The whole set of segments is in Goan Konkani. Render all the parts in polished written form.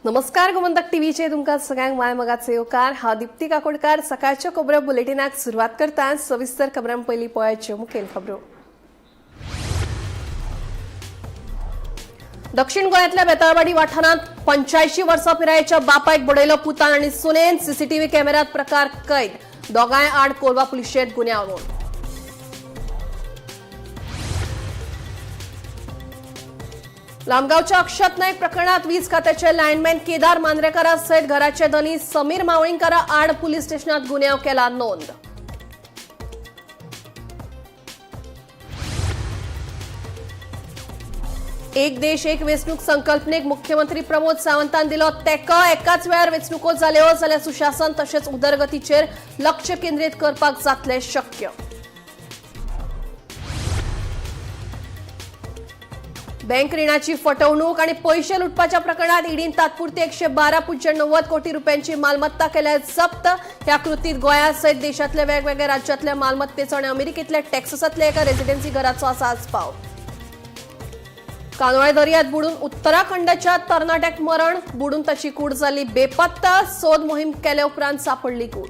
नमस्कार, गोमंतक टीव्हीचे तुमकां सगळ्यांक माय मगाचे येवकार. हांव दीप्ती काकोडकार. सकाळच्यो खबरो बुलेटिनाक सुरवात करता. सविस्तर खबरां पयलीं पळयाच्यो मुखेल खबरो. दक्षिण गोंयांतल्या बेताळबाडी वाठारांत 85 वर्सां पिरायेच्या बापायक बडयलो पुतान आनी सुनेन. सीसीटीव्ही कॅमेऱ्यात प्रकार कैद. दोगांय आड कोलवा पुलिशेंत गुन्यांव नोंद. लामगावच्या अक्षत नाईक प्रकरणात वीज खात्याचे लायनमॅन केदार मांद्रेकरा सयत घराचे धनी समीर मावळींकरा आड पुलीस स्टेशनात गुन्यांव केला नोंद. एक देश एक वेंचणूक संकल्पनेक मुख्यमंत्री प्रमोद सावंतान दिलो तेंको. एकाच वेळार वेंचणुको जाल्यो जाल्यार सुशासन तशेंच उदरगतीचेर लक्ष केंद्रीत करपाक जातलें शक्य. बँक रिणाची फटवणूक आणि पैसे लुटपाच्या प्रकरणात ईडीन तात्पुरती 112.90 कोटी रुपयांची मालमत्ता केल्या जप्त. ह्या कृतीत गोंयासयत देशातल्या वेगवेगळ्या राज्यातल्या मालमत्तेचो आणि अमेरिकेतल्या टेक्सासातल्या एका रेसिडेन्सी घराचो आसा आस्पाव. कानोळे दर्यात बुडून उत्तराखंडाच्या तरणाट्याक मरण. बुडून ताची कूड जाली बेपत्ता. सोद मोहीम केल्या उपरांत सापडली कूड.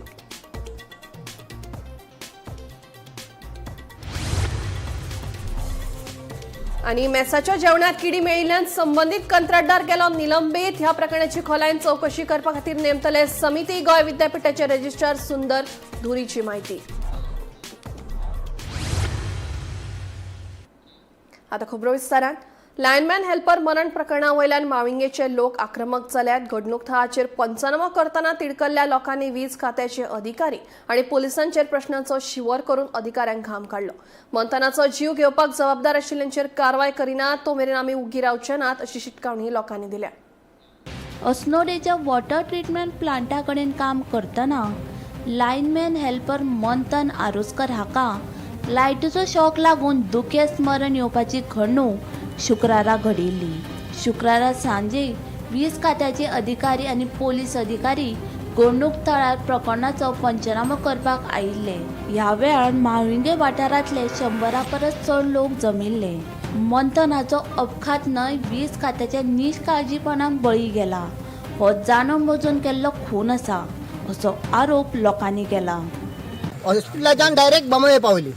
आणि मेसाच्या जेवणात किडी मेळिल्ल्यान संबंधित कंत्राटदार गेलो निलंबित. ह्या प्रकरणाची खोलायेन चवकशी करपा खातीर नेमतले समिती. गोंय विद्यापीठाचे रजिस्ट्रार सुंदर धुरीची माहिती. आता खबरो विस्तारान. लायनमॅन हेल्पर मरण प्रकरणा वयल्यान माविंगेचे लोक आक्रमक जाल्यात. घडणूक थळाचेर पंचनामो करतना तिडकल्ल्या लोकांनी वीज खात्याचे अधिकारी आनी पोलिसांचेर प्रश्नांचो शिवर करून अधिकाऱ्यांक घाम काडलो. मंथनाचो जीव घेवपाक जबाबदार आशिल्ल्यांचेर कारवाय करिना तो मेरेन आमी उगी रावचे नात, अशी शिटकावणी लोकांनी दिल्या. अस्नोडेच्या वॉटर ट्रिटमेंट प्लांटा कडेन काम करतना लायनमॅन हेल्पर मंथन आरोसकर हाका लायटीचो शॉक लागून दुखेस्त मरण येवपाची घडणूक शुक्रारा घडिल्ली. शुक्रारा सांजे वीज खात्याचे अधिकारी आनी पोलीस अधिकारी घडणूक थळार प्रकरणाचो पंचनामो करपाक आयिल्ले. ह्या वेळार म्हाळुंगे वाठारांतले 100 परस चड लोक जमिल्ले. मंथनाचो अपघात न्हय, वीज खात्याच्या निश्काळजीपणान बळी गेला. हो जाणून बुजून केल्लो खून आसा, असो आरोप लोकांनी केला. हॉस्पिटलाच्यान डायरेक्ट बांबोळे पावली.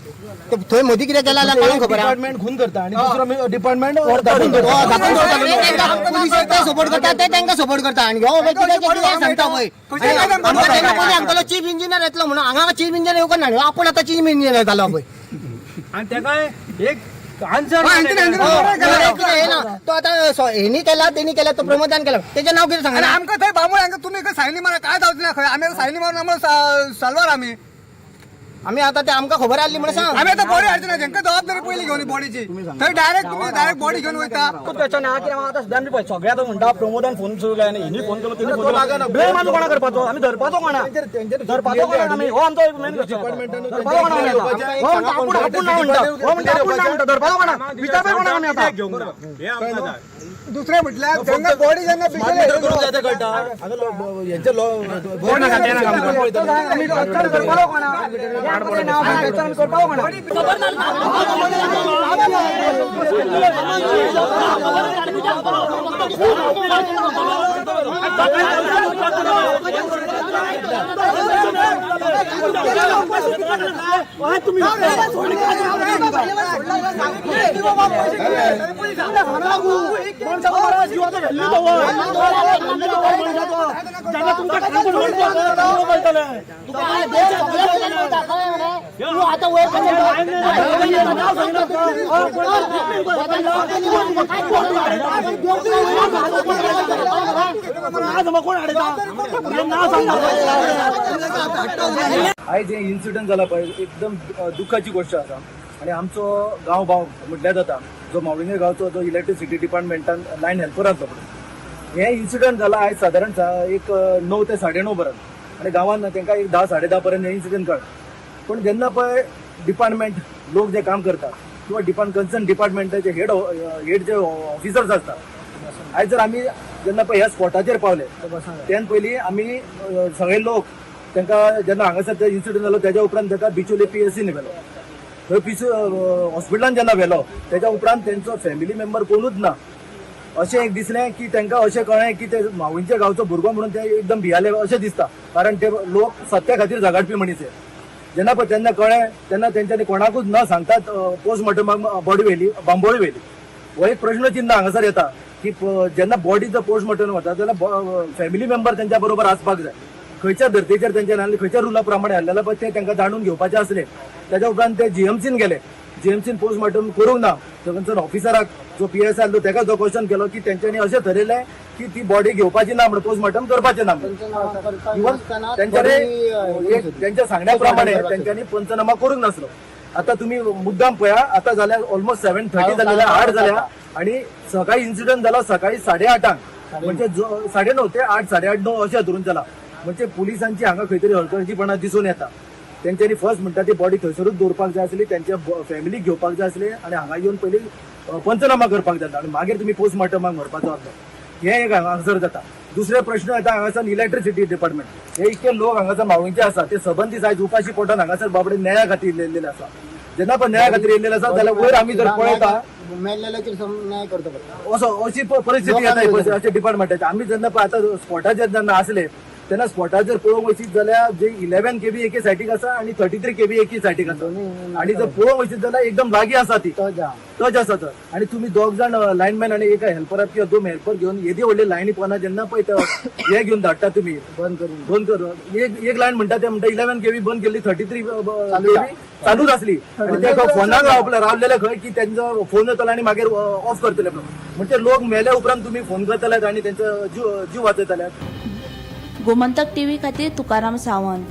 ते थंय मदीं कितें केलां जाल्यार कोणाक खबर आहा? डिपार्टमेंट खून करता आणि दुसरो डिपार्टमेंट दाबून दवरता. धाकून दवरता. पुलीस ते सपोर्ट करता, ते तांकां सपोर्ट करता आनी ह्यो पळय कितें कितें सांगता पळय. आनी आमकां तेन्ना पयलीं सांगतालो चीफ इंजिनियर येतलो म्हणून. हांगा चीफ इंजिनियर येवंक ना, आपूण आतां चीफ इंजिनियर जालो पळय. आणि तेका एक आन्सर. कितें येना तो आतां हेणी केला, तेणी केला, तो प्रमोदान केला, तेजें नांव कितें आणि सांगना. आमकां थंय बांबोळे हांगा तुमी खंय सायनी मारा काय जावचें ना खंय. आमी आतां सायनी मारून आमकां सलवार आमी आमी आतां ते आमकां खबर आसली म्हणून सांग. आमी आतां बॉडी हाडचे ना. तेंकां जबाबदारी पयली घेवन बॉडीची. थंय डायरेक्ट तुमी डायरेक्ट बॉडी घेवन वयता. क्वेश्चन आहा कित्याक आतां सद्या आमी पळय सगळे आतां म्हणटा प्रमोदान फोन सुरू केला, हिनी फोन केलो, तिनी फोन केलो. ब्लेम आमी कोणा करपाचो? आमी धरपाचो कोणा? धरपाचो कोणा आमी? हो आमचो एक मेन क्वेश्चन. धरपाचो कोणा आमी आतां? हो म्हणटा आपूण आपूण ना म्हणटा, हो म्हणटा आपूण ना म्हणटा. धरपाचो कोणा? विचारपाक कोणा आमी आतां? हे आमकां जाय. दुसरें म्हटल्यार जेन्ना बॉडी जेन्ना स्मार्ट मीटर करून जाय ते कळटा. हांगा हेंचे आमी धरपाचो कोणा? करपाचो कोणा? तूं आतां वयर आयज हे इन्सिडंट जाला पळय, एकदम दुख्खाची गोश्ट आसा. आनी आमचो गांव भाव म्हटल्यार जाता, जो मावळिंगे गांवचो जो इलेक्ट्रिसिटी डिपार्टमेंटान लायन हेल्पर आसलो पळय, हे इन्सिडंट जाला आयज सादारण एक 9 ते 9:30 पर्यंत आनी गांवांत तांकां एक 10 10:30 पर्यंत हे इन्सिडंट कळ्ळें. पूण जेन्ना पळय डिपार्टमेंट लोक जे काम करतात किंवा कन्सर्न डिपार्टमेंटाचे हेड हेड जे ऑफिसर्स आसता, आयज जर आमी जेन्ना पळय ह्या स्पॉटाचेर पावले तेन्ना पयलीं आमी सगळे लोक तांकां जेन्ना हांगासर ते इन्सिडंट जालो तेज्या उपरांत ताका बिचोले पीएससीन व्हेलो. थंय पीसी हॉस्पिटलान जेन्ना व्हेलो तेज्या उपरांत तेंचो फॅमिली मेंबर कोणूच ना. अशें एक दिसलें की तांकां अशें कळ्ळें की ते मावळींच्या गांवचो भुरगो म्हणून ते एकदम भियाले अशें दिसता, कारण ते लोक सत्या खातीर झगडपी मनीस हे. जेन्ना पळय तेन्ना कळ्ळें तेन्ना तेंच्यांनी कोणाकूच न सांगतात पोस्टमॉर्टमाक बॉडी व्हेली, बांबोळी व्हेली. हो एक प्रश्नचिन्ह हांगासर येता की जेन्ना बॉडी जर पोस्टमॉर्टम वता जाल्यार फॅमिली मेंबर तेंच्या बरोबर आसपाक जाय. खंयच्या धर्तेचेर तेंच्यानी हाडलें, खंयच्या रुला प्रमाणे हाडलेलें पळय तें तांकां जाणून घेवपाचें आसलें. तेज्या उपरांत ते जीएमसीन गेले, जीएमसीन पोस्टमॉर्टम करूंक ना. थंयसर ऑफिसराक जो पीएसआय आसलो तेका जो क्वेश्चन केलो की तेंच्यांनी अशें थरयलें की ती बॉडी घेवपाची ना म्हणून, पोस्टमॉर्टम करपाचें ना म्हणून. इवन तेंच्यांनी तेंच्या सांगण्या प्रमाणे तेंच्यांनी पंचनामा करूंक नासलो. आता तुम्ही मुद्दाम पळया, आता जाल्यार ऑलमोस्ट 7:30 जालेल्या, 8 जाल्या आणि सकाळी इन्सिडंट जाला सकाळी 8:30, म्हणजे 9:30 ते 8, 8:30, 9 अशें धरून जाला. म्हणजे पुलिसांची हांगा खंय तरी हलगर्जीपणा दिसून येता. तेंच्यांनी फर्स्ट म्हणटा ती बॉडी थंयसरूच दवरपाक जाय आसली, तेंच्या फॅमिलीक घेवपाक जाय आसली आनी हांगा येवन पयलीं पंचनामा करपाक जाय आनी मागीर तुमी पोस्टमॉर्टमाक व्हरपाचो आसलो. हें एक हांगासर जाता. दुसरे प्रश्न येता हांगासर इलेक्ट्रिसिटी डिपार्टमेंट. हे इतके लोक हांगासर मावळींचे आसा ते सबंद दीस आयज उपाशी पोटान हांगासर बाबडे न्याया खातीर येयल्लेले आसा. जेन्ना पण न्याया खातीर येयल्लेले आसा जाल्यार वयर आमी जर पळयता मेल्ल्याचेर न्याय करतो पडटा. असो अशी परिस्थिती येता अशे डिपार्टमेंटाची. आमी जेन्ना पळय आतां स्पॉटाचेर जेन्ना आसले तेन्ना स्पॉटाचेर पळोवंक वचीत जाल्यार जे 11 केबी एके सायडीक आसा आनी 33 केबी एके सायडीक आसा आनी जर पळोवंक वचीत जाल्यार एकदम लागीं आसा ती, टच आसा तर. आनी तुमी दोग जाण लायनमॅन आनी एक हेल्पराक किंवा दोन हेल्पर घेवन येदी व्हडली लायनी पोना जेन्ना पळय हे घेवन धाडटा तुमी बंद करून बंद करून एक लायन म्हणटा ते म्हणटा 11 केबी बंद केल्ली, 33 केबी चालूच आसली. आनी ते फोनाक रावलेले खंय की तेंचो फोन येतलो आनी मागीर ऑफ करतले म्हणजे लोक मेल्या उपरांत तुमी फोन करतले आनी तेंचो जीव वाचयतले. गोमंतक टीव्ही खातीर तुकाराम सावंत.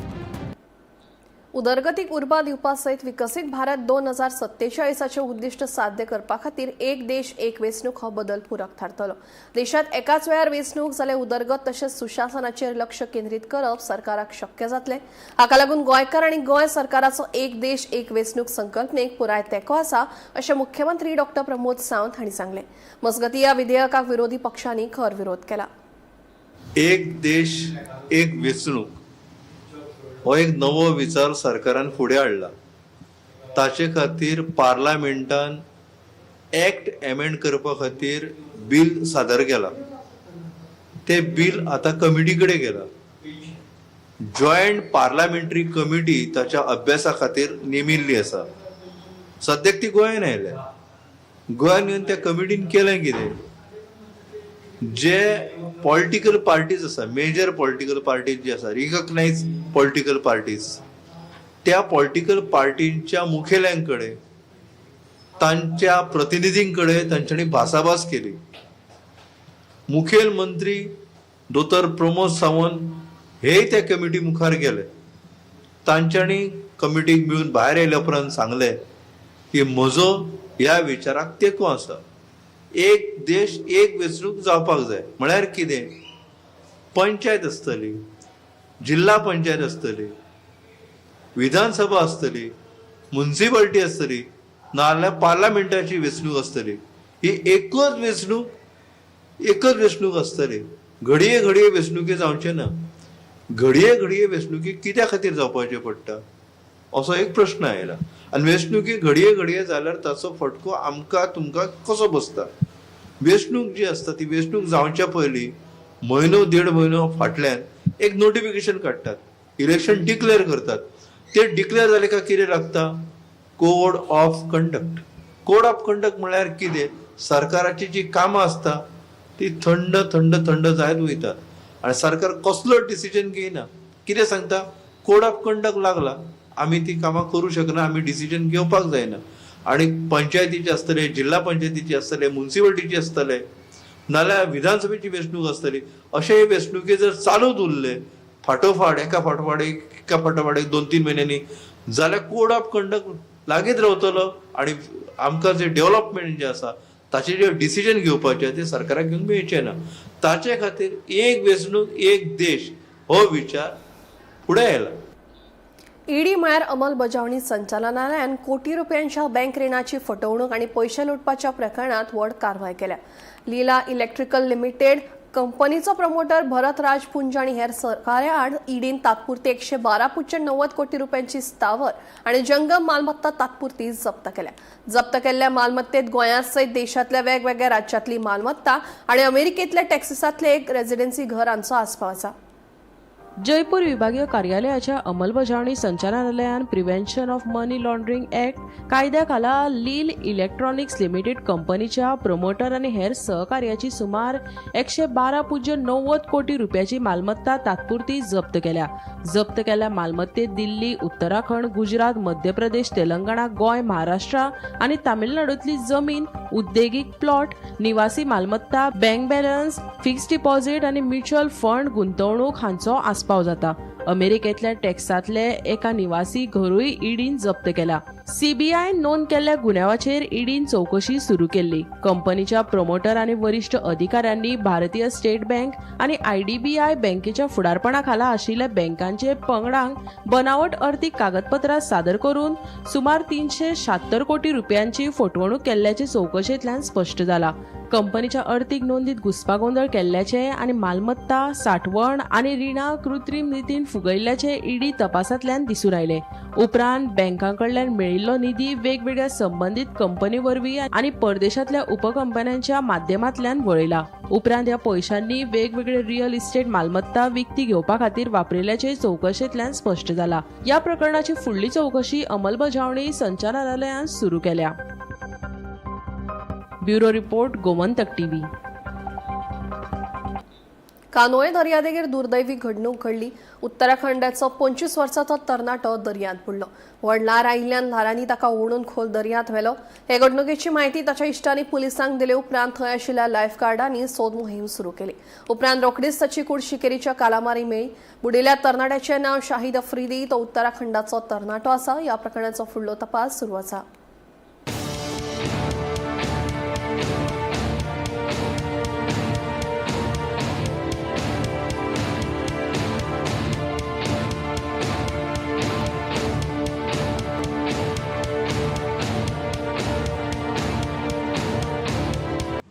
उदरगतीक उर्बा दिवपा सयत विकसीत भारत 2047 उद्दिश्ट साध्य करपा खातीर एक देश एक वेंचणूक हो बदल पुरक थारतलो. देशांत एकाच वेळार वेंचणूक जाल्यार उदरगत तशेंच सुशासनाचेर लक्ष केंद्रीत करप सरकाराक शक्य जातलें. हाका लागून गोंयकार आनी गोंय सरकाराचो एक देश एक वेंचणूक संकल्पनेक पुराय तेंको आसा अशें मुख्यमंत्री डॉ प्रमोद सावंत हांणी सांगलें. मजगतीं ह्या विधेयकाक विरोधी पक्षांनी खर विरोध केला. एक देश एक वेंचणूक हो एक नवो विचार सरकारान फुडें हाडला. ताचे खातीर पार्लामेंटान एक्ट एमेंड करपा खातीर बील सादर केला. ते बील आतां कमिटी कडेन गेला. जॉयंट पार्लामेंटरी कमिटी ताच्या अभ्यासा खातीर नेमिल्ली आसा. सद्याक ती गोंयान आयल्या. गोंयान येवन त्या कमिटीन केलें कितें, जे पॉलिटिकल पार्टीज आसा, मेजर पॉलिटिकल पार्टीज जी आसा, रिकग्नायज पॉलिटिकल पार्टीज, त्या पॉलिटिकल पार्टींच्या मुखेल्यां कडेन, तांच्या प्रतिनिधीं कडेन तांच्यांनी भासाभास केली. मुखेल मंत्री दोतोर प्रमोद सावंत हे त्या कमिटी मुखार गेले. तांच्यांनी कमिटीक मेळून भायर आयल्या उपरांत सांगलें की म्हजो ह्या विचाराक तेंको आसा. एक देश एक वेंचणूक जावपाक जाय. म्हळ्यार कितें, पंचायत आसतली, जिल्हा पंचायत आसतली, विधानसभा आसतली, मुन्सिपाल्टी आसतली, नाजाल्यार पार्लामेंटाची वेंचणूक आसतली. ही एकच वेंचणूक, एकच वेंचणूक आसतली. घडये घडये वेंचणुकी जावचे ना. घडये घडये वेंचणुकी कित्या खातीर जावपाचें पडटा असो एक प्रश्न आयला. आनी वेंचणुकी घडये घडये जाल्यार ताचो फटको आमकां तुमकां कसो बसता. वेंचणूक जी आसता ती वेंचणूक जावच्या पयलीं म्हयनो देड म्हयनो फाटल्यान एक नोटिफिकेशन काडटात, इलेक्शन डिक्लेअर करतात. ते डिक्लेअर जाले काय कितें लागता, code of conduct. Code of conduct म्हळ्यार कितें, सरकाराची जी कामां आसता ती थंड थंड थंड जायत वयतात आनी सरकार कसलो डिसिजन घेयना. कितें सांगता, कोड ऑफ कंडक्ट लागला, आमी ती कामां करूं शकना, आमी डिसिजन घेवपाक जायना. आनी पंचायतीचे आसतले, जिल्हा पंचायतीचे आसतले, मुन्सिपाल्टीचे आसतले, नाल्यार विधानसभेची वेंचणूक आसतली. अशे हे वेंचणुके जर चालूच उरले फाटोफाट, एका फाटोफाट एक, एका फाटोफाट एक, 2-3 म्हयन्यांनी जाल्यार कोड ऑफ कंडक्ट लागीत रावतलो आनी आमकां जे डेव्हलपमेंट जें आसा ताचें जे डिसिजन घेवपाचें तें सरकाराक घेवंक मेळचें ना. ताचे खातीर एक वेंचणूक एक देश हो विचार फुडें आयला. ईडी म्हळ्यार अंमलबजावणी संचालनालयान कोटी रुपयांच्या बँक रिणाची फटवणूक आनी पयशे लुटपाच्या प्रकरणात व्हड कारवाय केल्या. लीला इलेक्ट्रिकल लिमिटेड कंपनीचो प्रमोटर भरत राज पुंज आनी हेर सहकार्या आड ईडीन तात्पुरती 112.90 कोटी रुपयांची स्थावर आनी जंगम मालमत्ता तात्पुरती जप्त केल्या. जप्त केल्ल्या मालमत्तेत गोंया सयत देशांतल्या वेगवेगळ्या राज्यांतली मालमत्ता आनी अमेरिकेंतल्या टेक्सासांतले एक रेजिडेन्सी घर हांचो आस्पाव आसा. जयपूर विभागीय कार्यालयाच्या अंमलबजावणी संचालनालयान prevention of money laundering act कायद्या खाला लील इलेक्ट्रॉनिक्स लिमिटेड कंपनीच्या प्रमोटर आनी हेर सहकार्याची सुमार 112.90 कोटी रुपयाची मालमत्ता तात्पुरती जप्त केल्या. जप्त केल्ल्या मालमत्तेत दिल्ली, उत्तराखंड, गुजरात, मध्य प्रदेश, तेलंगणा, गोंय, महाराष्ट्र आनी तामिळनाडूंतली जमीन, उद्देगीक प्लॉट, निवासी मालमत्ता, बँक बॅलन्स, फिक्स्ड डिपॉझिट आनी म्युच्युअल फंड गुंतवणूक हांचो आस्पाव जाता. अमेरिकेंतल्या टेक्सांतले एका निवासी घरूय ईडीन जप्त केला. सीबीआयन नोंद केल्ल्या गुन्यांवाचेर ईडीन चवकशी सुरू केल्ली. कंपनीच्या प्रमोटर आनी वरिश्ठ अधिकाऱ्यांनी भारतीय स्टेट बँक आनी आयडीबीआय बँकेच्या फुडारपणा खाला आशिल्ल्या बँकांचे पंगडांक बनावट अर्थीक कागदपत्रां सादर करून सुमार 376 कोटी रुपयांची फटवणूक केल्ल्याचे चवकशेंतल्यान स्पश्ट जाला. कंपनीच्या अर्थीक नोंदीत घुस्पागोंदळ केल्ल्याचे आनी मालमत्ता साठवण आनी रिणां कृत्रीम रितीन फुगयल्ल्याचे ईडी तपासांतल्यान दिसून आयले. उपरांत बँकां कडल्यान मेळिल्लो निधी वेगवेगळ्या संबंदीत कंपनी वरवीं आनी परदेशांतल्या उपकंपन्यांच्या माध्यमांतल्यान वळयला. उपरांत ह्या पयशांनी वेगवेगळे रियल इस्टेट मालमत्ता विकती घेवपा खातीर वापरिल्ल्याचे चवकशेंतल्यान स्पश्ट जाला. ह्या प्रकरणाची फुडली चवकशी अंमलबजावणी संचालनालयान सुरू केल्या. Bureau report, Gomantak TV. Candolim दर्यादेगेर दुर्दैवी घडणूक घडली. उत्तराखंडाचो 25 वर्साचो तरणाटो दर्यांत बुडलो. व्हड ल्हार आयिल्ल्यान ल्हारांनी ताका ओडून खोल दर्यांत व्हेलो. हे घडणुकेची म्हायती ताच्या इश्टांनी पुलिसांक दिले उपरांत थंय आशिल्ल्या लायफगार्डांनी सोद मोहीम सुरू केली. उपरांत रोखडीच ताची कूड शिकेरीच्या कालामारी मेळ्ळी. बुडिल्ल्या तरणाट्याचें नांव शाहिद अफ्रिदी. तो उत्तराखंडाचो तरणाटो आसा. ह्या प्रकरणाचो फुडलो तपास सुरू आसा.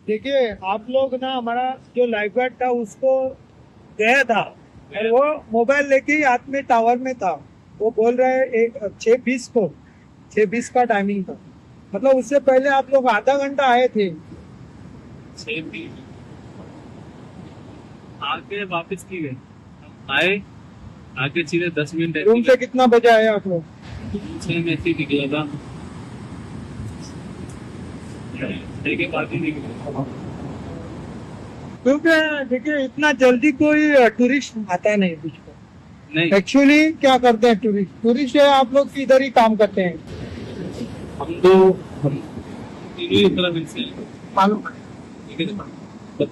देखिए, आप लोग ना हमारा जो लाइफ गार्ड था उसको गया था और वो मोबाइल लेके ही हाथ में टावर में था. वो बोल रहा है 6:20 को, 6:20 का टाइमिंग था. मतलब उससे पहले आप लोग आधा घंटा आए थे. 6:20 आके वापस की गए. आए आके सीधे 10 मिनट रूम से कितना बजे आए आप लोग? 6 में ऐसे निकला था. 6 के बाद ही निकला. क्योंकि देखिए, इतना जल्दी कोई टूरिस्ट आता नहीं बीच को. नहीं, एक्चुअली क्या करते हैं टूरिस्ट? टूरिस्ट है आप लोग इधर ही काम करते हैं. हम तो हम तीनों ही उत्तराखंड से हैं. मालूम. ठीक है,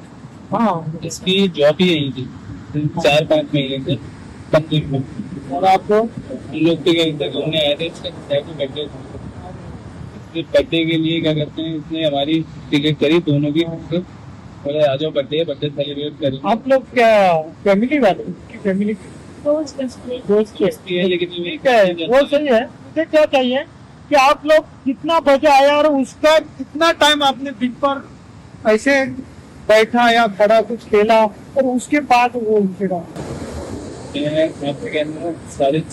हाँ, इसकी जॉब ही यही थी 4-5 महीने से कंप्लीट में. और आपको हम लोग तो क्या कहते हैं, घूमने आए थे. इसका बर्थडे, इसके बर्थडे के लिए क्या करते हैं, इसने हमारी टिकट करी दोनों की. बोले आ जाओ, बर्थडे बर्थडे सेलिब्रेट करें. आप लोग क्या फैमिली वाले? फैमिली दोस्त है, लेकिन ठीक है, वो सही है. मुझे क्या चाहिए कि आप लोग कितना बजे आया और उसका कितना टाइम आपने बीच पर ऐसे बैठा या खड़ा कुछ खेला और उसके बाद वो उठेगा. मैं आपसे कहना 6:30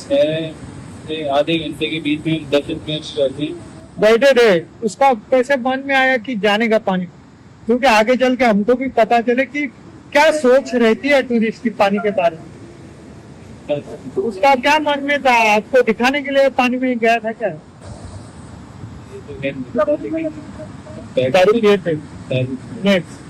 से आधे घंटे के बीच में 10 मिनट बैठे थे. उसका कैसे मन में आया कि जाने का पानी? क्योंकि आगे चल के हमको भी पता चले कि क्या सोच रहती है टूरिस्ट की पानी के बारे में. तो उसका क्या मन में था? आपको दिखाने के लिए पानी में गया था क्या? दारू पिए थे. नेक्स्ट.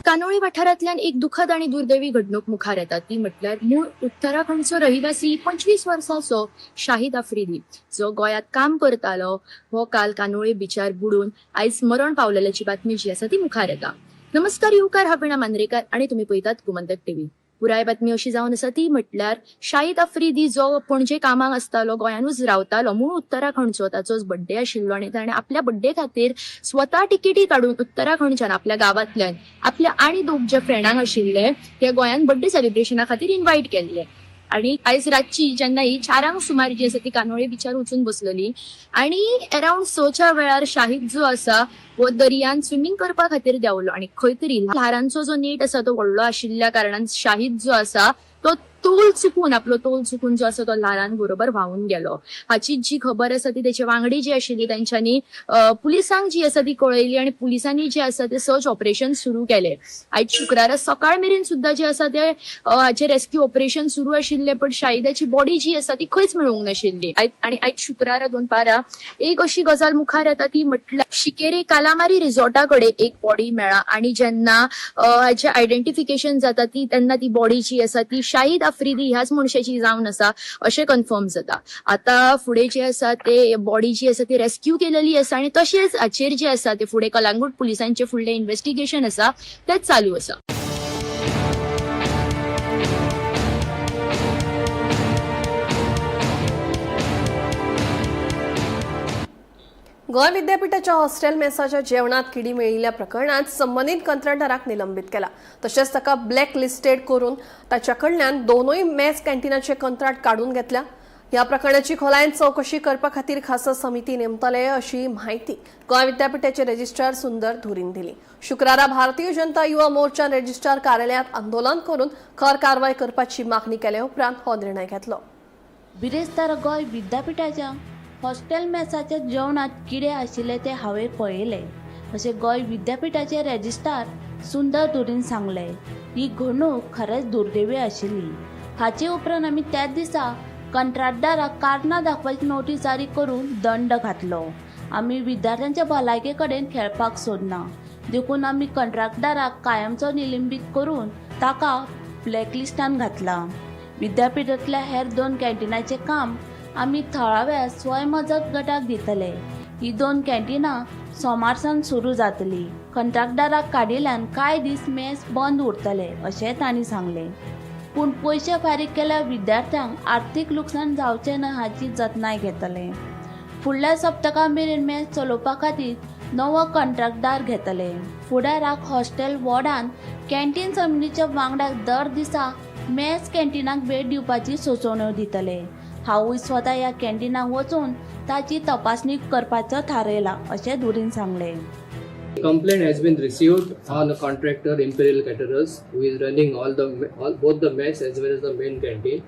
कानोळी वाठारांतल्यान एक दुखद आनी दुर्दैवी घडणूक मुखार येता ती म्हटल्यार मूळ उत्तराखंडचो रहिवासी 25 वर्सांचो शाहिद आफ्रिदी जो गोंयांत काम करतालो हो काल कानोळी बिचार बुडून आयज मरण पावलेल्याची बातमी जी आसा ती मुखार येता. नमस्कार, येवकार, हांव वीणा मांद्रेकार आनी तुमी पळयतात गोमंतक टीव्ही. पुराय बातमी अशी जावन आसा ती म्हटल्यार शाहिद आफ्रिदी जो पणजे कामाक आसतालो, गोंयानूच रावतालो, मूळ उत्तराखंडचो, ताचोच बड्डे आशिल्लो आनी ताणें आपल्या बड्डे खातीर स्वता तिकेटी काडून उत्तराखंडच्यान आपल्या गांवांतल्यान आपल्या आनी दोग जे फ्रेंडांक आशिल्ले ते गोंयांत बड्डे सेलिब्रेशना खातीर इन्वायट केल्ले. आणि आयज रातची जेन्ना ही 4 सुमार जी आसा ती कानोळे बिचार वचून बसलेली आणि अरावंड 6च्या वेळार शाहीद जो आसा हो दर्यान स्विमींग करपा खातीर देंवलो आणि खंय तरी ल्हारांचो जो नेट आसा तो व्हडलो आशिल्ल्या कारणान शाहीद जो आसा तो तोल चुकून आपलो तोल चुकून जो आसा तो ल्हारां बरोबर व्हांवून गेलो. हाची जी खबर आसा ती तेचे वांगडी जी आशिल्ली तेंच्यांनी पुलिसांक जी आसा ती कळयली आणि पुलिसांनी जे आसा ते सर्च ऑपरेशन सुरू केले. आयज शुक्रारा सकाळ मेरेन सुद्दां जे आसा ते हाचे रेस्क्यू ऑपरेशन सुरू आशिल्ले, पण शाहिदाची बॉडी जी आसा ती खंयच मेळूंक नाशिल्ली. आणि आयज शुक्रारा 2 एक अशी गजाल मुखार येता ती म्हटल्यार शिकेरे कालामारी रिसॉर्टा कडेन एक बॉडी मेळा आणि जेन्ना हाचे आयडेंटिफिकेशन जाता ती तेन्ना ती बॉडी जी आसा ती शाहीद आफ्रिदी ह्याच मनशाची जावन आसा अशें कन्फर्म जाता. आता फुडें जे आसा ते बॉडी जी आसा ती रेस्क्यू केलेली आसा आणि तशेंच हाचेर जे आसा ते फुडें कलांगूट पुलिसांचे फुडलें इन्व्हेस्टिगेशन आसा तें चालू आसा. गोंय विद्यापीठाच्या हॉस्टेल मेसाच्या जेवणात किडी मेळिल्ल्या प्रकरणात संबंदीत कंत्राटदाराक निलंबीत केला. तशेंच ताका ब्लॅक लिस्टेड करून ताच्या कडल्यान दोनूय मेस कॅन्टीनाचे कंत्राट काडून घेतल्या. ह्या प्रकरणाची खोलायेन चवकशी करपा खातीर खासा समिती नेमतले अशी म्हायती गोंय विद्यापीठाचे रजिस्ट्रार सुंदर धुरीन दिली. शुक्रारा भारतीय जनता युवा मोर्चान रजिस्ट्रार कार्यालयात आंदोलन करून खर कारवाय करपाची मागणी केले उपरांत हो निर्णय घेतलो. बिरेस्तार गोंय विद्यापीठाच्या हॉस्टेल मेसाच्या जेवणात किडे आशिल्ले ते हांवें पळयले अशें गोंय विद्यापीठाचे रजिस्ट्रार सुंदर धुरीन सांगलें. ही घडणूक खरेंच दुर्दैवी आशिल्ली. हाचे उपरांत आमी त्याच दिसा कंत्राटदाराक कारणां दाखोवपाची नोटीस जारी करून दंड घातलो. आमी विद्यार्थ्यांच्या भलायके कडेन खेळपाक सोदना, देखून आमी कंत्राटदाराक कायमचो निलंबीत करून ताका ब्लॅकलिस्टान घातला. विद्यापीठांतल्या हेर 2 कॅन्टीनाचें काम आमी थळाव्या स्वयंमजत गटाक दितले. ही 2 कॅन्टीनां सोमारसान सुरू जातली. कंत्राटदाराक काडिल्ल्यान कांय दीस मेस बंद उरतले अशें तांणी सांगलें. पूण पयशे फारीक केल्या विद्यार्थ्यांक आर्थीक लुकसाण जावचें न्हय हाची जतनाय घेतले. फुडल्या सप्तका मेरेन मेस चलोवपा खातीर नवो कंत्राटदार घेतले. फुडाराक हॉस्टेल वॉर्डान कॅन्टीन समितीच्या वांगड्याक दर दिसा मेस कॅन्टीनाक भेट दिवपाची सुचोवण्यो दितले. हांवूय स्वता ह्या कॅन्टीनाक वचून ताची तपासणी करपाचो थारायला अशें धुरीन सांगलें. Complaint has been received on a contractor Imperial Caterers who is running both the mess as well as the main canteen,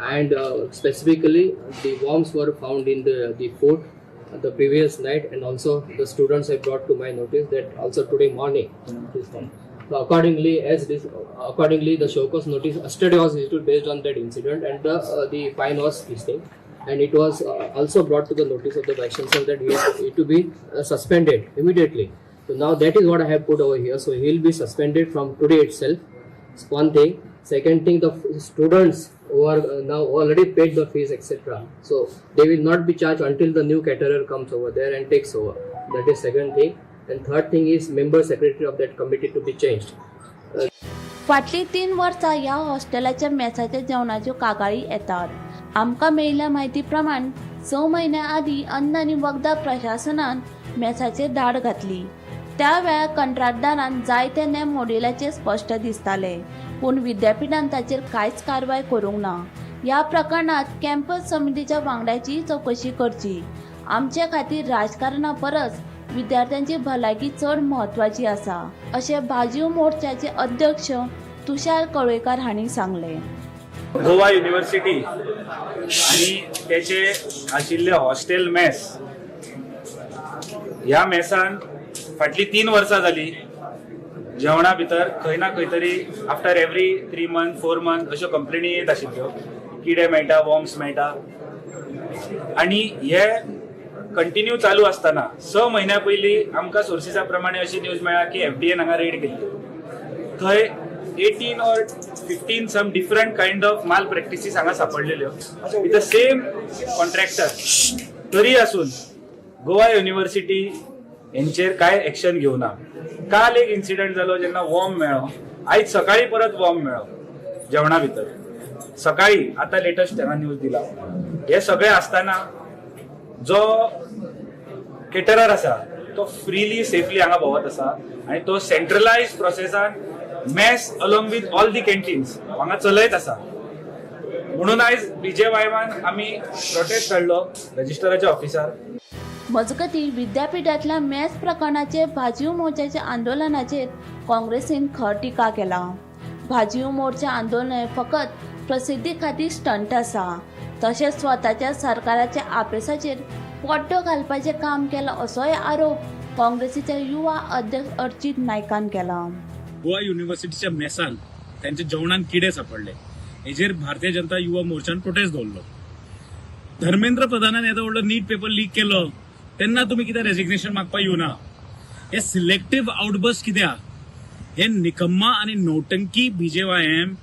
and specifically the worms were found in the food the previous night, and also the students have brought to my notice that also today morning it is found. So accordingly, the show cause notice yesterday was issued based on that incident, and the fine was this thing, and it was also brought to the notice of the vice chancellor that he has to be suspended immediately. So now that is what I have put over here. So he will be suspended from today itself. It's one thing. Second thing, the students who are now already paid the fees, etc. So they will not be charged until the new caterer comes over there and takes over. That is second thing. And third thing is member secretary of that committee to be changed. फाटलीं 3 वर्सां ह्या हॉस्टेलाच्या मेसाच्या जेवणाच्यो कागाळी येतात. आमकां मेळिल्ल्या म्हायती प्रमाण 6 म्हयन्यां आदीं अन्न आनी वखदां प्रशासनान मेसाचेर धाड घातली. त्या वेळार कंत्राटदारान जायते नेम मोडिल्ल्याचें स्पश्ट दिसतालें, पूण विद्यापीठान ताचेर कांयच कारवाय करूंक ना. ह्या प्रकरणांत कॅम्पस समितीच्या वांगड्याचीय चवकशी करची. आमचे खातीर राजकारणा परस विद्यार्थ्यांची भलायकी चड म्हत्वाची आसा अशें भाजीव मोर्चाचे अध्यक्ष तुषार कळवेकर हांणी सांगलें. गोवा युनिव्हर्सिटी आनी तेचे आशिल्ले हॉस्टेल मेस, ह्या मेसान फाटली 3 वर्सां जाली जेवणा भितर खंय ना खंय तरी आफ्टर एवरी 3 मंथ 4 मंथ अश्यो कंप्लेनी येत आशिल्ल्यो, किडे मेळटा, वॉर्म्स मेळटा, आनी हे कंटिन्यू चालू आसतना 6 म्हयन्या पयलीं आमकां सोर्सिसा प्रमाणे अशी न्यूज मेळ्ळा की एफडीएन हांगा रेड केल्ली, थंय 18 or 15 some different kind of malpractices हांगा सापडलेल्यो विथ the same contractor. तरी आसून गोवा युनिव्हर्सिटी हेंचेर कांय एक्शन घेवना. काल एक इन्सिडंट जालो जेन्ना वॉर्म मेळ्ळो, आयज सकाळी परत वॉर्म मेळ्ळो जेवणा भितर, सकाळी आतां लेटस्ट हांगा न्यूज दिला. हे सगळें आसतना जो केटरर आसा तो फ्रीली सेफली हांगा भोंवत आसा आनी तो सेंट्रलायज प्रोसेसान mess along with all the canteens हांगा चलयत आसा. म्हणून आयज बीजेवायमान आमी प्रोटेस्ट काडलो रजिस्टराच्या ऑफिसार. मजगतीं, विद्यापिठांतल्या मॅस प्रकरणाचेर भाजीव मोर्चाच्या आंदोलनाचेर काँग्रेसीन खर टिका केला. भाजीव मोर्चा आंदोलन हें फकत प्रसिद्धी खातीर स्टंट आसा, तशेंच स्वताच्या सरकाराच्या आपेसाचेर पड्डो घालपाचें काम केलां असोय आरोप काँग्रेसीचे युवा अध्यक्ष अर्चित नायकान केला. गोवा युनिव्हर्सिटीच्या मेसान त्यांच्या जेवणान किडे सापडले हेजेर भारतीय जनता युवा मोर्चान प्रोटेस्ट दवरलो. धर्मेंद्र प्रधानान येदो व्हडलो नीट पेपर लीक केलो तेन्ना तुमी कित्याक रेजिग्नेशन मागपाक येवना? हे सिलेक्टीव आउटबर्स्ट कित्याक? हे निकम्मा आनी नौटंकी बीजेवायएम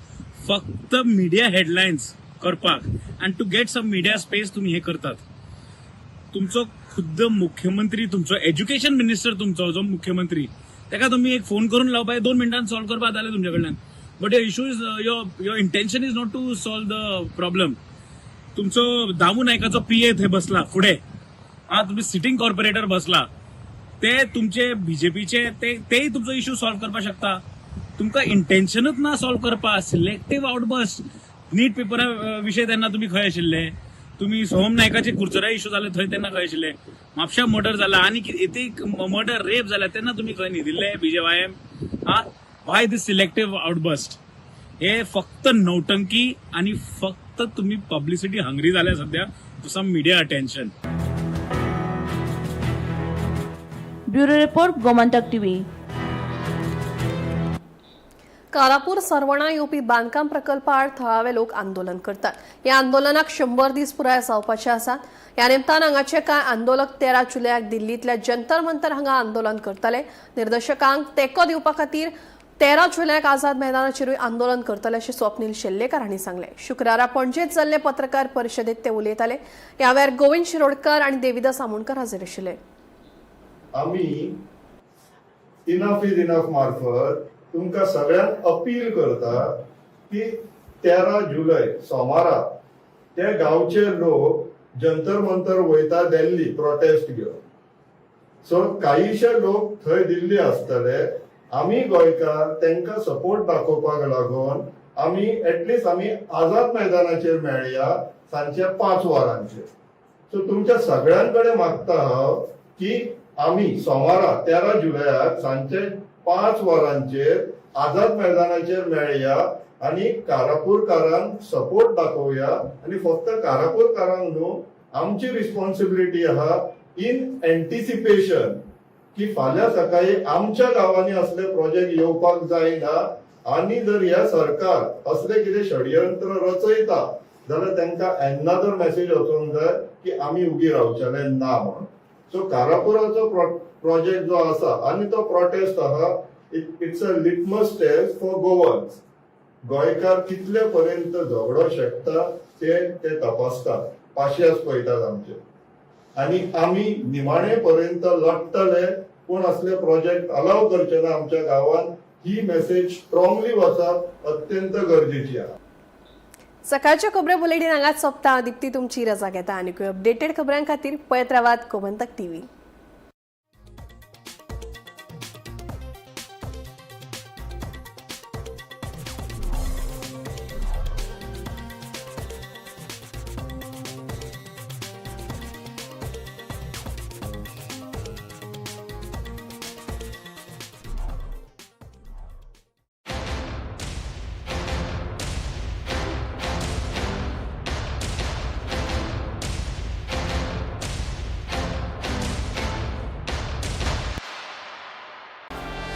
फक्त मिडिया हेडलायन्स करपाक आनी to get some media space तुमी हे करतात. तुमचो खुद्द मुख्यमंत्री, तुमचो एज्युकेशन मिनिस्टर, तुमचो जो मुख्यमंत्री ताका तुमी एक फोन करून लावपा, 2 मिनटान सॉल्व करपाक जालें तुमच्या कडल्यान. But your issue is your intention is not to solve the problem. तुमचो दामू नायकाचो पीए थंय बसला फुडें, आं तुमी सिटींग कॉर्पोरेटर बसला, ते तुमचे बीजेपीचे तेय तुमचो इश्यू सॉल्व करपाक शकता. तुमकां इंटेन्शनूच ना सॉल्व करपाक. सिलेक्टीव आउटबर्स्ट नीट पेपरा विशय तेन्ना तुमी खंय आशिल्ले? तुमी सोहम नायकाचे कुर्चरा इश्यू जाले थंय तेन्ना खंय आशिल्ले? म्हापशा मर्डर जाला आनी एक मर्डर रेप जाला तेन्ना तुमी खंय न्हिदिल्ले बीजेवायएम? आं, वाय दीस सिलेक्टीव आउटबर्स्ट? हे फक्त नौटंकी आनी फक्त तुमी पब्लिसिटी हंग्री जाल्या सध्या to some media attention. Bureau report, Gomantak TV. Karapur Sarvana येवपी बांदकाम प्रकल्पा आड थळावे लोक आंदोलन करतात. ह्या आंदोलनाक 100 दीस पुराय जावपाचे आसात. ह्या निमतान हांगाचे कांय आंदोलक 13 जुलयाक दिल्लींतल्या जंतर मंतर हांगा आंदोलन करतले. निर्देशकांक तेंको दिवपा खातीर 13 जुलयाक आझाद मैदानाचेरूय आंदोलन करतले अशें स्वप्नील शेल्लेकर हांणी सांगलें. शुक्रारा पणजेंत जाल्ले पत्रकार परिशदेंत ते उलयताले. ह्या वेळार गोविंद शिरोडकर आनी देविदास आमोणकर हजर आशिल्ले. आमी इनफ is enough मार्फत तुमकां सगळ्यांक अपील करता की 13 जुलय सोमारा ते गांवचे लोक जंतर मंतर वयता दिल्ली प्रोटेस्ट घेवन. सो काहीशे लोक थंय दिल्ली आसतले. आमी गोंयकार तांकां सपोर्ट दाखोवपाक लागून आमी एटलिस्ट आमी आझाद मैदानाचेर मेळया सांजचे 5 वरांचेर. सो तुमच्या सगळ्यां कडेन मागता हांव की आमी सोमारा 13 जुलयाक सांजचे 5 वरांचेर आझाद मैदानाचेर मेळया आनी कारापूरकारांक सपोर्ट दाखोवया. आनी फक्त कारापूरकारांक न्हू, आमची रिस्पॉन्सिबिलिटी आहा इन एंटिसिपेशन की फाल्यां सकाळी आमच्या गांवांनी असले प्रोजेक्ट येवपाक जायना आनी जर हे सरकार असले कितें षडयंत्र रचयता जाल्यार तांकां एनादर मॅसेज वचोंक जाय की आमी उगी रावचेले ना म्हणून. सो कारापुराचो प्रोजेक्ट जो आसा आनी तो प्रोटेस्ट आहा, it's a litmus test for Goans. गोंयकार कितले पर्यंत झगडो शकता ते ते तपासतात, पाशियास पळयतात आमचे. आनी आमी निमाणे पर्यंत लढटले, पूण असले प्रोजेक्ट अलाव करचे ना आमच्या गांवांत. ही मेसेज स्ट्रॉंगली वचप अत्यंत गरजेची आहा. सकाळच्यो खबरो बुलेटीन हांगाच सोंपता. दीप्ती तुमची रजा घेता. आनीकूय अपडेटेड खबरां खातीर पळयत रावात गोमंतक टीव्ही.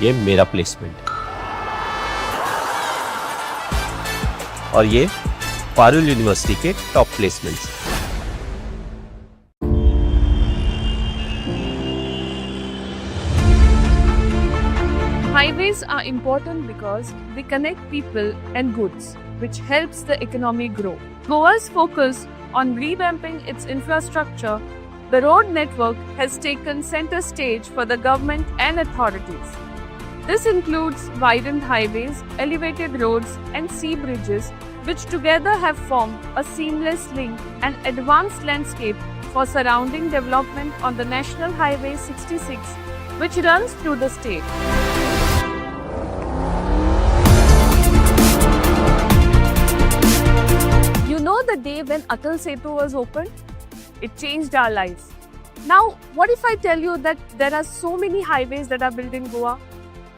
ये मेरा प्लेसमेंट और ये Parul university K top placements. Highways are important because they connect people and goods, which helps the economy grow. Goa's focus on revamping its infrastructure, the road network has taken center stage for the government and authorities. This includes widened highways, elevated roads, and sea bridges, which together have formed a seamless link and advanced landscape for surrounding development on the National Highway 66, which runs through the state. You know when Atal Setu was opened? It changed our lives. Now, what if I tell you that there are so many highways that are built in Goa?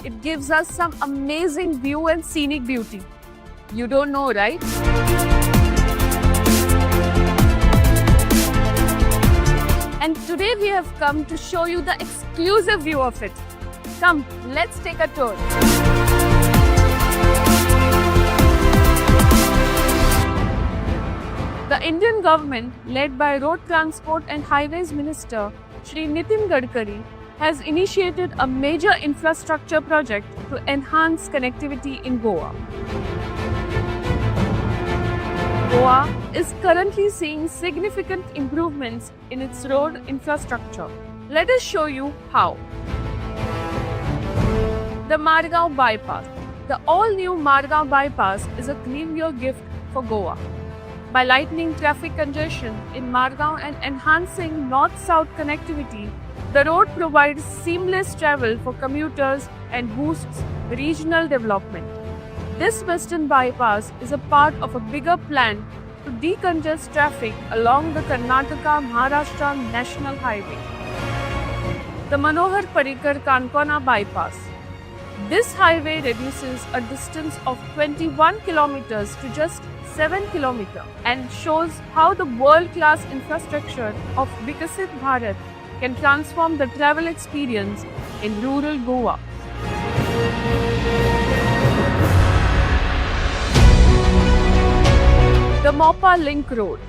It gives us some amazing view and scenic beauty. You don't know, right? And today we have come to show you the exclusive view of it. Come, let's take a tour. The Indian government, led by Road Transport and Highways Minister Shri Nitin Gadkari, has initiated a major infrastructure project to enhance connectivity in Goa. Goa is currently seeing significant improvements in its road infrastructure. Let us show you how. The Margao Bypass. The all-new Margao Bypass is a New Year gift for Goa. By lightening traffic congestion in Margao and enhancing north-south connectivity, the road provides seamless travel for commuters and boosts regional development. This western bypass is a part of a bigger plan to decongest traffic along the Karnataka-Maharashtra National Highway. The Manohar Parrikar Kankona Bypass. This highway reduces a distance of 21 kilometers to just 7 kilometers and shows how the world-class infrastructure of Vikasit Bharat can transform the travel experience in rural Goa. The Mopa Link Road.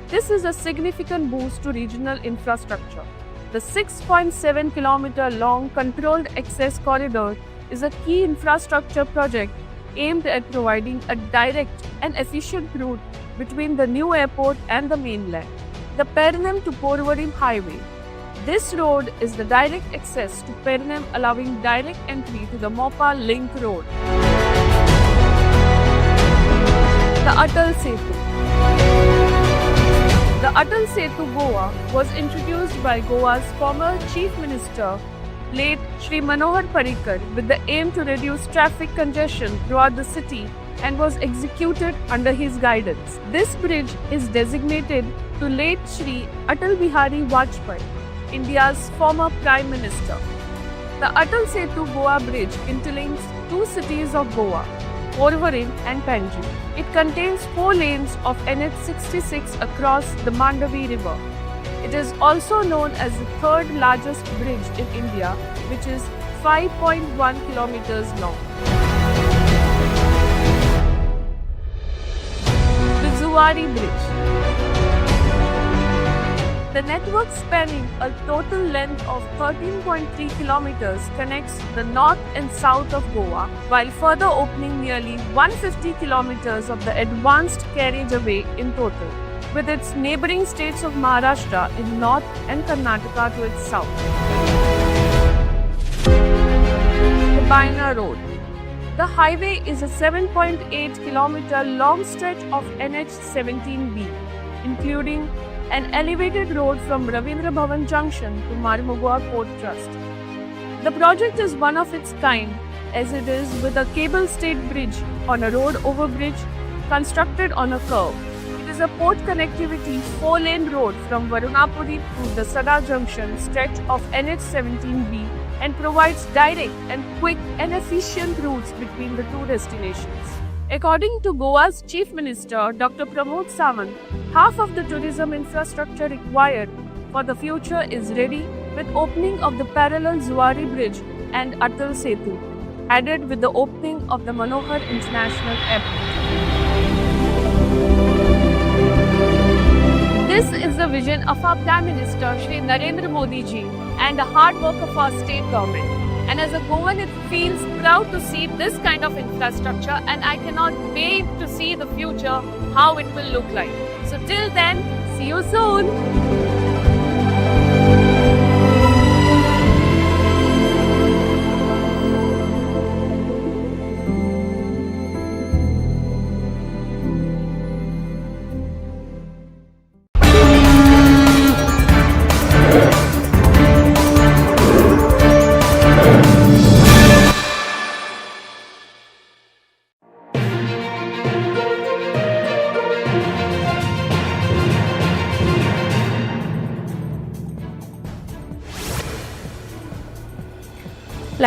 This is a significant boost to regional infrastructure. The 6.7 kilometer long controlled access corridor is a key infrastructure project aimed at providing a direct and efficient route between the new airport and the mainland. The Pernem to Porvorim Highway. This road is the direct access to Pernem, allowing direct entry to the Mopa Link Road. The Atal Setu. The Atal Setu Goa was introduced by Goa's former Chief Minister, late Shri Manohar Parrikar, with the aim to reduce traffic congestion throughout the city and was executed under his guidance. This bridge is designated to late Shri Atal Bihari Vajpayee, India's former Prime Minister. The Atal Setu Goa Bridge interlinks two cities of Goa, Porvorim and Panjim. It contains 4 lanes of NH66 across the Mandavi River. It is also known as the third largest bridge in India, which is 5.1 kilometers long. The Zuari Bridge. The network, spanning a total length of 13.3 kilometers, connects the north and south of Goa, while further opening nearly 150 kilometers of the advanced carriageway in total, with its neighboring states of Maharashtra in north and Karnataka to its south. The Baina Road. The highway is a 7.8 kilometer long stretch of NH17B, including an elevated road from Ravindra Bhavan Junction to Marmugao Port Trust. The project is one of its kind, as it is with a cable state bridge on a road overbridge constructed on a curve. It is a port connectivity 4-lane road from Varunapuri to the Sada Junction stretch of NH17B and provides direct and quick and efficient routes between the two destinations. According to Goa's Chief Minister, Dr. Pramod Sawant, half of the tourism infrastructure required for the future is ready with opening of the parallel Zuari Bridge and Atal Setu, added with the opening of the Manohar International Airport. This is the vision of our Prime Minister, Shri Narendra Modi ji, and the hard work of our state government. And as a Goan, it feels proud to see this kind of infrastructure, and I cannot wait to see the future, how it will look like. So till then, see you soon.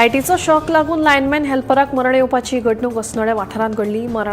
लायटीचो शॉक लागून लायनमॅन हेल्पराक मरण येवपाची घडणूक अस्नोड्या वाठारांत घडली. मरण